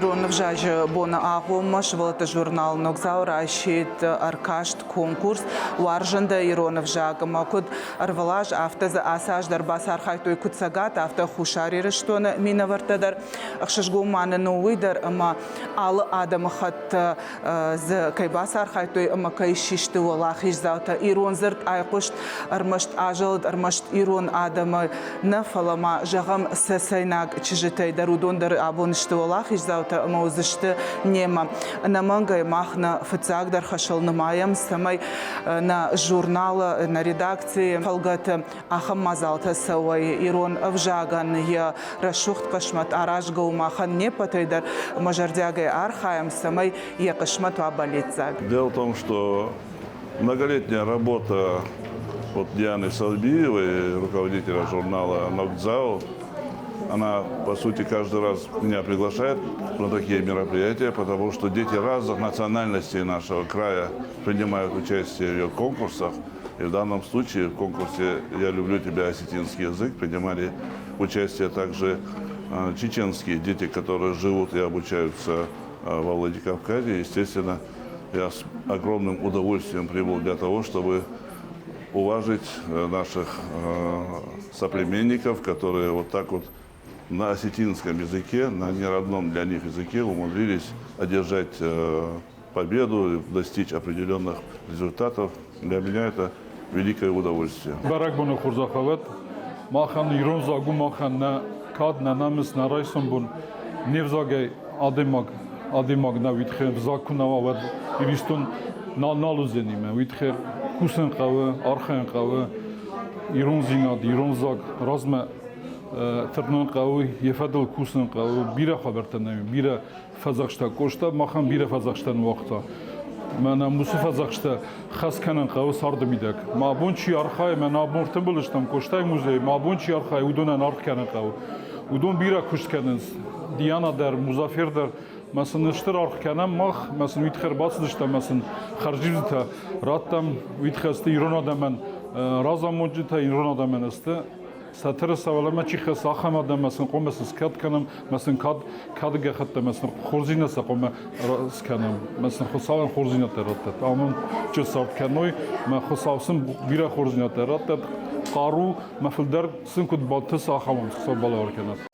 Ирон ӕвзаджы боны агъоммӕ сывӕллӕтты журнал Ногдзау расидт ӕркаст конкурс «Уарзын дӕ ирон ӕвзаг» ӕмӕ куыд ӕрвылаз, афтӕ дзы ацы аз дӕр бацархайдтой куыд Цӕгат, афтӕ Хуссар Ирыстоны минӕвӕрттӕ дӕр. Ӕхсызгон ма нын у уый дӕр, ӕмӕ алы адӕмыхӕтты дзы кӕй бацархайдтой ӕмӕ кӕй систы уӕлахиздзаутӕ. Ирон дзырд айхъуыст ӕрмӕст азӕлыд ӕрмӕст ирон адӕмы нӕ, фӕлӕ ма, зӕгъӕм, цӕцӕйнаг чызджытӕй дӕр уыдон дӕр абон сты уӕлахиздзаутӕ ӕмӕ уыдзысты немӕ. Ӕнӕмӕнгӕй мах нӕ фыццагдӕр хӕсыл нымайӕм, цӕмӕй нӕ журналы, нӕ редакцийы фӕлгӕты ахӕм мадзалтӕ цӕуой ирон ӕвзагӕн йӕ рӕсугъд хъысмӕт аразгӕ у махӕн не ппӕтӕй дӕр ӕмӕ зӕрдиагӕй архайӕм, цӕмӕй йӕ хъысмӕт уа бӕллиццаг. Дело в том, что многолетняя работа вот Дианы Салбиевой, руководителя журнала «Ногдзау», она, по сути, каждый раз меня приглашает на такие мероприятия, потому что дети разных национальностей нашего края принимают участие в ее конкурсах. И в данном случае в конкурсе «Я люблю тебя, осетинский язык» принимали участие также чеченские дети, которые живут и обучаются во Владикавказе. Естественно, я с огромным удовольствием прибыл для того, чтобы уважить наших соплеменников, которые вот так вот на осетинском языке, на неродном для них языке умудрились одержать победу, достичь определенных результатов. Для меня это великое удовольствие. Бӕрӕгбоны хорзӕх уӕд. Махӕн ирон взаг у махӕн нӕ кад, нӕ намыс, нӕ райсом бон. Не взагӕй адӕймаг адӕймаг нӕ уый тыххӕй взаг куы нӕ уа, уӕд Иристон нал нал уыдзӕни мӕ уый тыххӕй кусын хъӕуы, архайын хъӕуы. Ирондзинад, ирон взаг размӕ тырнын хъӕуы, йӕ фӕдыл кусын хъӕуы. Бирӕ хабӕрттӕ нӕм бирӕ фӕдзӕхста Къоста, махӕн бирӕ фӕдзӕхстӕ ныууагъта. Мӕнӕ уыцы фӕдзӕхстӕ хӕс кӕнын хъӕуы царды мидӕг. Мӕ абон чи архайы, мӕнӕ абон ӕртымбыл стӕм Къостайы музейы, мӕ абон чи архайы, уыдонӕн аргъ кӕнын хъӕуы. Уыдон бирӕ куыст кӕнынц. Диана дӕр, Музафер дӕр. Мӕ сын стыр аргъ кӕнӕм мах, мӕ сын уый тыххӕй ӕрбацыдыстӕм, мӕ сын хӕрзиуджытӕ радтам. Уый тыххӕй сты ирон адӕмӕн разамонджытӕ, ирон адӕмӕн сты Сатыры сӕвӕлӕмӕ чи хӕссы, ахӕм адӕммӕ сын хъуамӕ сын скад кӕнӕм, мӕ сын кад, кады гӕххӕттӕ мӕ сын хорздзинад сӕ хъуамӕ скӕнӕм, мӕ сын Хуыцауӕн хорздзинӕдтӕ раттӕд. Амондджын цард кӕной, мӕ Хуыцау сын бирӕ хорздзинӕдтӕ раттӕд, хъару мӕ фылдӕр сын куыд бантысы, ахӕм Хуыцау балӕвар кӕнӕд.